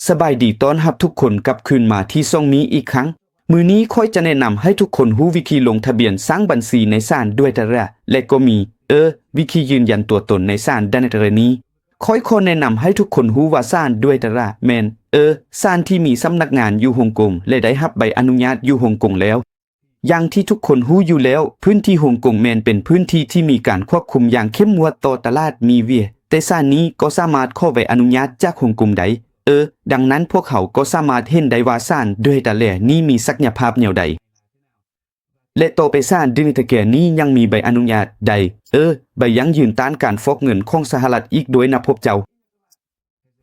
ສະບາຍດີ ຕ້ອນຮັບທຸກຄົນກັບຄືນມາທີ່ຊ່ອງນີ້ອີກຄັ້ງ. ມື້ນີ້ຂ້ອຍຈະແນະນຳໃຫ້ທຸກຄົນຮູ້ວິທີລົງທະບຽນສ້າງບັນຊີໃນສານດ້ວຍຕະຫຼາດ ແລະ ກໍມີ ເອີ ວິທີຢືນຢັນຕົວຕົນໃນສານດ້ວຍຕະຫຼາດນີ້. ຂ້ອຍຂໍແນະນຳໃຫ້ທຸກຄົນຮູ້ວ່າສານດ້ວຍຕະຫຼາດແມ່ນ ເອີ ສານທີ່ມີສຳນັກງານຢູ່ຮົງກົງ ແລະ ໄດ້ຮັບໃບອະນຸຍາດຢູ່ຮົງກົງແລ້ວ. ຢ່າງທີ່ທຸກຄົນຮູ້ຢູ່ແລ້ວ, ພື້ນທີ່ຮົງກົງແມ່ນເປັນພື້ນທີ່ທີ່ມີການຄວບຄຸມຢ່າງເຂັ້ມງວດຕໍ່ຕະຫຼາດມີເວຍ, ແຕ່ສານນີ້ກໍສາມາດຂໍໃບອະນຸຍາດຈາກຮົງກົງໄດ້. ເອີ ດັ່ງນັ້ນພວກເຮົາກໍສາມາດເຫັນໄດ້ວ່າສານດ້ວຍຕະແລນີ້ມີສັກຍະພາບແນວໃດ. ແລະ ຕໍ່ໄປສານດີນຕະແກນີ້ຍັງມີໃບອະນຸຍາດໄດ້ ເອີ ໃບຢັ້ງຢືນຕ້ານການຟອກເງິນຂອງສະຫະລັດອີກດ້ວຍນະພວກເຈົ້າ.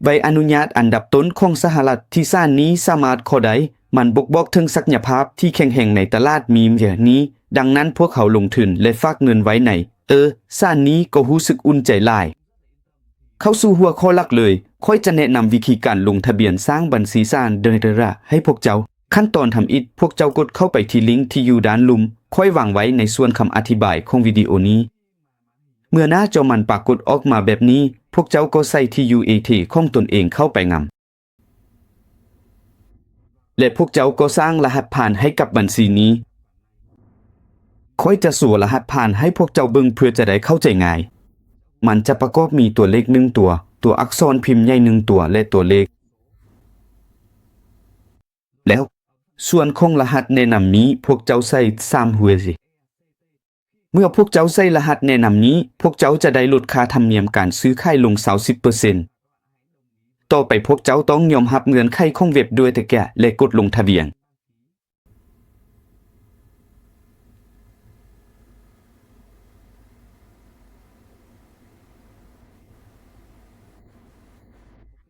ໃບອະນຸຍາດອັນດັບຕົ້ນຂອງສະຫະລັດທີ່ສານນີ້ສາມາດຂໍໄດ້, ມັນບົ່ງບອກເຖິງສັກຍະພາບທີ່ແຂງແຮງໃນຕະຫຼາດມີເວຍນີ້. ດັ່ງນັ້ນພວກເຮົາລົງທຶນ ແລະ ຝາກເງິນໄວ້ໃນ ເອີ ສານນີ້ກໍຮູ້ສຶກອຸ່ນໃຈຫຼາຍ. ເຂົ້າສູ່ຫົວຂໍ້ຫຼັກເລີຍ, ຂ້ອຍຈະແນະນຳວິທີການລົງທະບຽນສ້າງບັນຊີສານເດີເທຣາໃຫ້ພວກເຈົ້າ. ຂັ້ນຕອນທຳອິດ, ພວກເຈົ້າກົດເຂົ້າໄປທີ່ລິງທີ່ຢູ່ດ້ານລຸ່ມ, ຂ້ອຍວາງໄວ້ໃນສ່ວນຄຳອະທິບາຍຂອງວິດີໂອນີ້. ເມື່ອໜ້າຈໍມັນປາກົດອອກມາແບບນີ້, ພວກເຈົ້າກໍໃສ່ທີ່ຢູ່ເອທີຂອງຕົນເອງເຂົ້າໄປນຳ. ແລະ ພວກເຈົ້າກໍສ້າງລະຫັດຜ່ານໃຫ້ກັບບັນຊີນີ້. ຂ້ອຍຈະໂຊລະຫັດຜ່ານໃຫ້ພວກເຈົ້າເບິ່ງເພື່ອຈະໄດ້ເຂົ້າໃຈງ່າຍ. ມັນຈະປະກອບມີຕົວເລກໜຶ່ງຕົວ, ຕົວອັກສອນພິມໃຫຍ່ໜຶ່ງຕົວ ແລະ ຕົວເລກ. ແລ້ວ ສ່ວນຂອງລະຫັດແນະນຳນີ້ ພວກເຈົ້າໃສ່ສາມຫົວຊິ. ເມື່ອພວກເຈົ້າໃສ່ລະຫັດແນະນຳນີ້, ພວກເຈົ້າຈະໄດ້ລົດຄ່າທຳນຽມການຊື້ຂາຍລົງຊາວສິບເປີເຊັນ. ຕໍ່ໄປພວກເຈົ້າຕ້ອງຍອມຮັບເງື່ອນໄຂຂອງເວັບດ້ວຍຕະແກ ແລະ ກົດລົງທະບຽນ.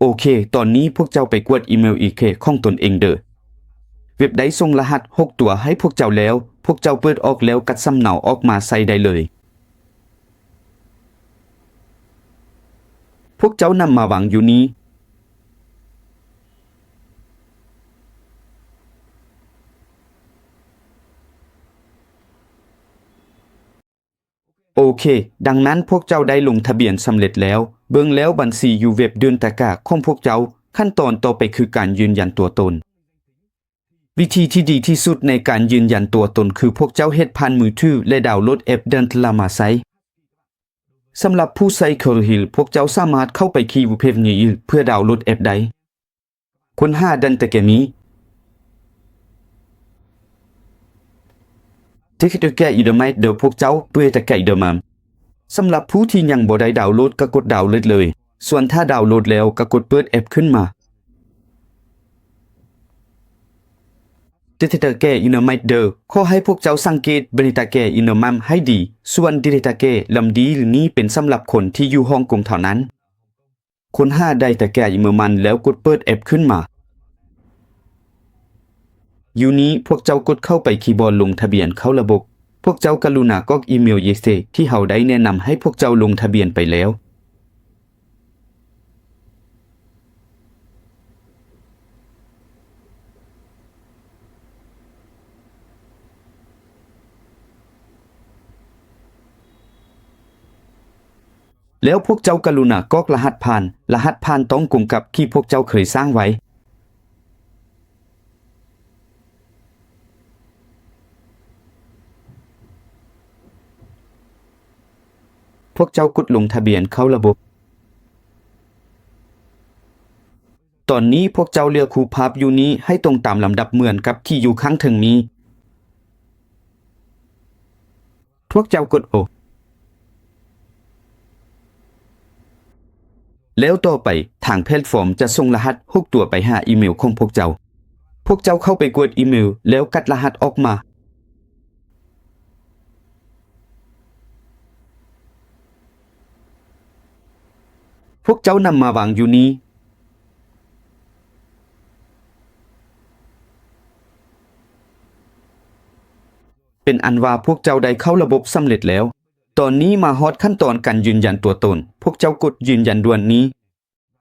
ໂອເຄ, ຕອນນີ້ພວກເຈົ້າໄປກວດອີເມວອີເຄຂອງຕົນເອງເດີ. ເວັບໄດ້ສົ່ງລະຫັດຫົກຕົວໃຫ້ພວກເຈົ້າແລ້ວ, ພວກເຈົ້າເປີດອອກແລ້ວກັດສຳເນົາອອກມາໃສ່ໄດ້ເລີຍ. ພວກເຈົ້ານຳມາວາງຢູ່ນີ້. ໂອເຄ, ດັ່ງນັ້ນພວກເຈົ້າໄດ້ລົງທະບຽນສຳເລັດແລ້ວ. ເບິ່ງແລ້ວບັນຊີຢູ່ເວັບເດືອນຕະກາຂອງພວກເຈົ້າ. ຂັ້ນຕອນຕໍ່ໄປຄືການຢືນຢັນຕົວຕົນ. ວິທີທີ່ດີທີ່ສຸດໃນການຢືນຢັນຕົວຕົນຄືພວກເຈົ້າເຮັດຜ່ານມືຖື ແລະ ດາວໂຫຼດແອັບເດີນຕະລາມາໃຊ້. ສຳລັບຜູ້ໃຊ້ Chrome Hill ພວກເຈົ້າສາມາດເຂົ້າໄປທີ່ Webpack ນີ້ເພື່ອດາວໂຫຼດແອັບໄດ້. ຄົ້ນຫາ Dynatac ນີ້. Dynatac ເດີ ພວກເຈົ້າເປີດ Dynatac ເດີມາ. ສຳລັບຜູ້ທີ່ຍັງບໍ່ໄດ້ດາວໂຫຼດກໍກົດດາວໂຫຼດເລີຍ. ສ່ວນຖ້າດາວໂຫຼດແລ້ວກໍກົດເປີດແອັບຂຶ້ນມາ. Dynatac ເດີ ຂໍໃຫ້ພວກເຈົ້າສັງເກດ Dynatac ເດີມາໃຫ້ດີ. ສ່ວນ Dynatac ລຳດີນີ້ເປັນສຳລັບຄົນທີ່ຢູ່ຮົງກົງເທົ່ານັ້ນ. ຄົ້ນຫາ Dynatac ເດີມາ ແລ້ວກົດເປີດແອັບຂຶ້ນມາ. ຢູ່ນີ້ພວກເຈົ້າກົດເຂົ້າໄປທີ່ບ່ອນລົງທະບຽນເຂົ້າລະບົບ. ພວກເຈົ້າກະລຸນາກອກອີເມວ Yesterday ທີ່ເຮົາໄດ້ແນະນຳໃຫ້ພວກເຈົ້າລົງທະບຽນໄປແລ້ວ. ແລ້ວພວກເຈົ້າກະລຸນາກອກລະຫັດຜ່ານ. ລະຫັດຜ່ານຕ້ອງກົງກັບທີ່ພວກເຈົ້າເຄີຍສ້າງໄວ້. ພວກເຈົ້າກົດລົງທະບຽນເຂົ້າລະບົບ. ຕອນນີ້ພວກເຈົ້າເລືອກຮູບພາບຢູ່ນີ້ໃຫ້ຕົງຕາມລຳດັບເໝືອນກັບທີ່ຢູ່ຂ້າງເທິງນີ້. ພວກເຈົ້າກົດໂອ. ແລ້ວຕໍ່ໄປ, ທາງແພລດຟອມຈະສົ່ງລະຫັດຫົກຕົວໄປຫາອີເມວຂອງພວກເຈົ້າ. ພວກເຈົ້າເຂົ້າໄປກວດອີເມວ ແລ້ວກັດລະຫັດອອກມາ. ພວກເຈົ້ານຳມາວາງຢູ່ນີ້. ເປັນອັນວ່າພວກເຈົ້າໄດ້ເຂົ້າລະບົບສຳເລັດແລ້ວ. ຕອນນີ້ມາຮອດຂັ້ນຕອນການຢືນຢັນຕົວຕົນ. ພວກເຈົ້າກົດຢືນຢັນດ່ວນນີ້.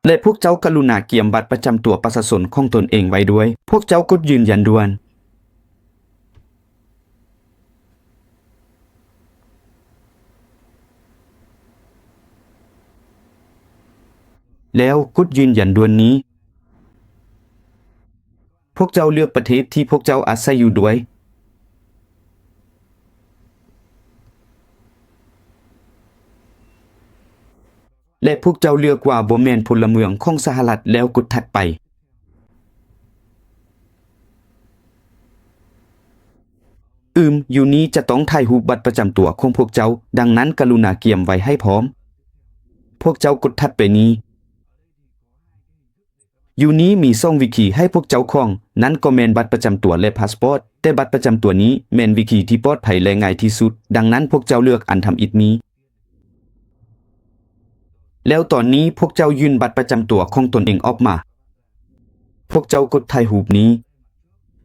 ແລະ ພວກເຈົ້າກະລຸນາກຽມບັດປະຈຳຕົວປະຊາຊົນຂອງຕົນເອງໄວ້ດ້ວຍ. ພວກເຈົ້າກົດຢືນຢັນດ່ວນ. ແລ້ວກົດຢືນຢັນດ່ວນນີ້. ວກເຈົ້າເລືອກປະເທດທີ່ພວກເຈົ້າອາໄສຢູ່ດ້ວຍ ແລະ ພວກເຈົ້າເລືອກວ່າບໍ່ແມ່ນພົນລະເມືອງຂອງສະຫະລັດ ແລ້ວກົດຖັດໄປ. ອືມ, ຢູ່ນີ້ຈະຕ້ອງຖ່າຍຮູບບັດປະຈຳຕົວຂອງພວກເຈົ້າ, ດັ່ງນັ້ນກະລຸນາກຽມໄວ້ໃຫ້ພ້ອມ. ພວກເຈົ້າກົດຖັດໄປນີ້. ຢູ່ນີ້ມີສອງວິທີໃຫ້ພວກເຈົ້າຂອງ, ນັ້ນກໍແມ່ນບັດປະຈຳຕົວ ແລະ ພາສປອດ, ແຕ່ບັດປະຈຳຕົວນີ້ແມ່ນວິທີທີ່ປອດໄພ ແລະ ງ່າຍທີ່ສຸດ, ດັ່ງນັ້ນພວກເຈົ້າເລືອກອັນທຳອິດນີ້. ແລ້ວຕອນນີ້ພວກເຈົ້າຍື່ນບັດປະຈຳຕົວຂອງຕົນເອງອອກມາ. ພວກເຈົ້າກົດຖ່າຍຮູບນີ້.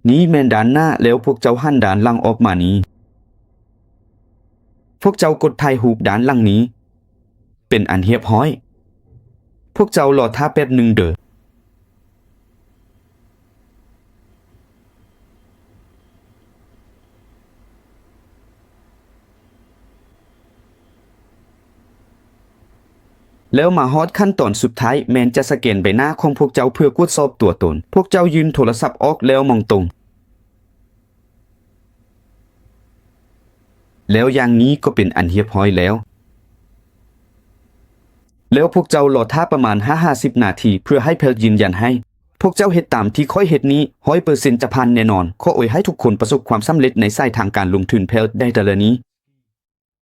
ນີ້ແມ່ນດ້ານໜ້າ, ແລ້ວພວກເຈົ້າຫັນດ້ານຫຼັງອອກມານີ້. ພວກເຈົ້າກົດຖ່າຍຮູບດ້ານຫຼັງນີ້. ເປັນອັນຮຽບຮ້ອຍ. ພວກເຈົ້າລໍຖ້າແປັບໜຶ່ງເດີ. ແລ້ວມາຮອດຂັ້ນຕອນສຸດທ້າຍ, ແມ່ນຈະສະແກນໃບໜ້າຂອງພວກເຈົ້າເພື່ອກວດສອບຕົວຕົນ. ພວກເຈົ້າຍື່ນໂທລະສັບອອກແລ້ວມອງຕົງ. ແລ້ວຢ່າງນີ້ກໍເປັນອັນຮຽບຮ້ອຍແລ້ວ. ແລ້ວພວກເຈົ້າລໍຖ້າປະມານຫ້າຫາສິບນາທີເພື່ອໃຫ້ແພດຢືນຢັນໃຫ້. ພວກເຈົ້າເຮັດຕາມທີ່ຂ້ອຍເຮັດນີ້ ຮ້ອຍເປີເຊັນຈະຜ່ານແນ່ນອນ. ຂໍອວຍໃຫ້ທຸກຄົນປະສົບຄວາມສຳເລັດໃນສາຍທາງການລົງທຶນແພດໃນແຕ່ລະນີ້.